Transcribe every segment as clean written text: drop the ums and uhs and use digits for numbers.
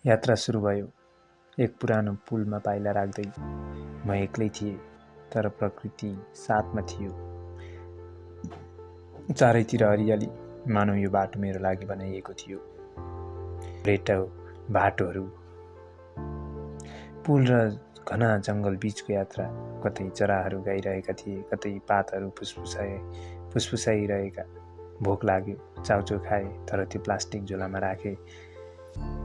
यात्रा सुरु भयो। एक पुरानो पुलमा पाइला राख्दै म एक्लै थिएँ, तर प्रकृति साथमा थियो। चारैतिर हरियाली, मानौ यो बाटो मेरो लागि बनाइएको थियो। रेटो बाटोहरू, पुल र घना जङ्गल बीचको यात्रा। कतै चराहरू गाइरहेका थिए, कतै पातहरू फुसफुसाइरहेका। भोक लाग्यो, चाउचाउ खाए, तर त्यो प्लास्टिक झोलामा राखे।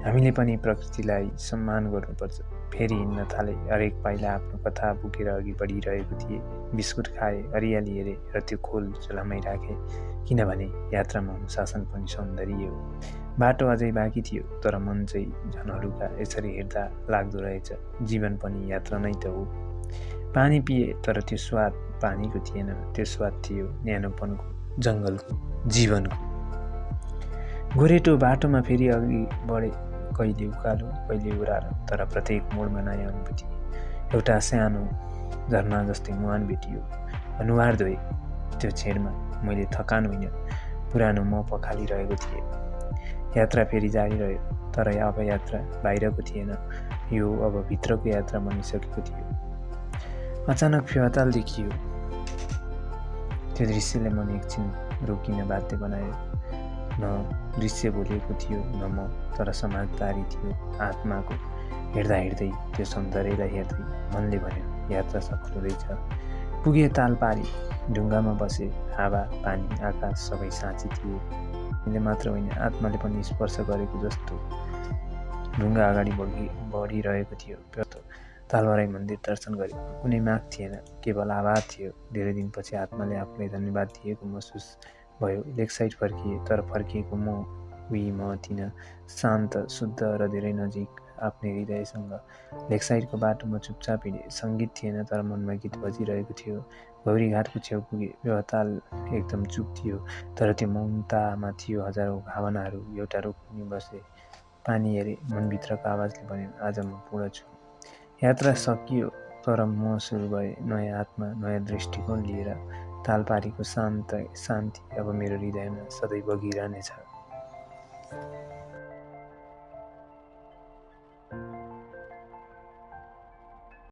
हामीले पनि प्रकृतिलाई सम्मान गर्नुपर्छ। फेरि हिँड्न थाले। हरेक पाइला आफ्नो कथा बोकेर अघि बढिरहेको थिए। बिस्कुट खाए, हरियाली हेरे र त्यो खोल झोलामै राखे, किनभने यात्रामा अनुशासन पनि सौन्दर्य हो। बाटो अझै बाँकी थियो, तर मन चाहिँ झन् हलुका। यसरी हेर्दा लाग्दो रहेछ जीवन पनि यात्रा नै त हो। पानी पिए, तर त्यो स्वाद पानीको थिएन, त्यो स्वाद थियो न्यानोपनको, जङ्गलको, जीवनको। गोरेटो बाटोमा फेरि अघि बढे, कहिले उकालो, कहिले ओह्रालो, तर प्रत्येक मोडमा नयाँ अनुभूति। एउटा सानो झरना जस्तै मुहान भेटियो। अनुहार धोए त्यो छेडमा। मैले थकान होइन, पुरानो म पखालिरहेको थिएँ। यात्रा फेरि जारी रह्यो, तर अब यात्रा बाहिरको थिएन, यो अब भित्रको यात्रा बनिसकेको थियो। अचानक फेवाताल देखियो। त्यो दृश्यले मन एकछिन रोकिन बाध्य बनायो। न दृश्य बोलेको थियो, न म, तर समझदारी थियो आत्माको। हेर्दा हेर्दै, त्यो सौन्दर्यलाई हेर्दै मनले भन्यो, यात्रा सफल हुँदैछ। पुगे तालपारी, ढुङ्गामा बसे। हावा, पानी, आकाश सबै साँची थिए। मैले मात्र होइन, आत्माले पनि स्पर्श गरेको जस्तो। ढुङ्गा अगाडि बढिरहेको थियो। तालवाराई मन्दिर दर्शन गरे। कुनै माग थिएन, केवल आभार थियो। धेरै दिनपछि आत्माले आफूलाई धन्यवाद दिएको महसुस भयो। लेकसाइड फर्किए, तर फर्किएको म थिइनँ। शान्त, शुद्ध र धेरै नजिक आफ्नै हृदयसँग। लेकसाइडको बाटोमा चुपचाप हिँडे। सङ्गीत थिएन, तर मनमा गीत बजिरहेको थियो। गौरीघाटको छेउ पुगे। फेवाताल एकदम चुप थियो, तर त्यो मौनतामा थियो हजारौँ भावनाहरू एउटा रूपमा बसे। पानी हेरे, मनभित्रको आवाजले भन्यो, आज म पूर्ण छु। यात्रा सकियो, तर म सुरु भएँ, नयाँ आत्मा, नयाँ दृष्टिकोण लिएर। तालपारीको शान्ति अब मेरो हृदयमा सधैँ बगिरहनेछ।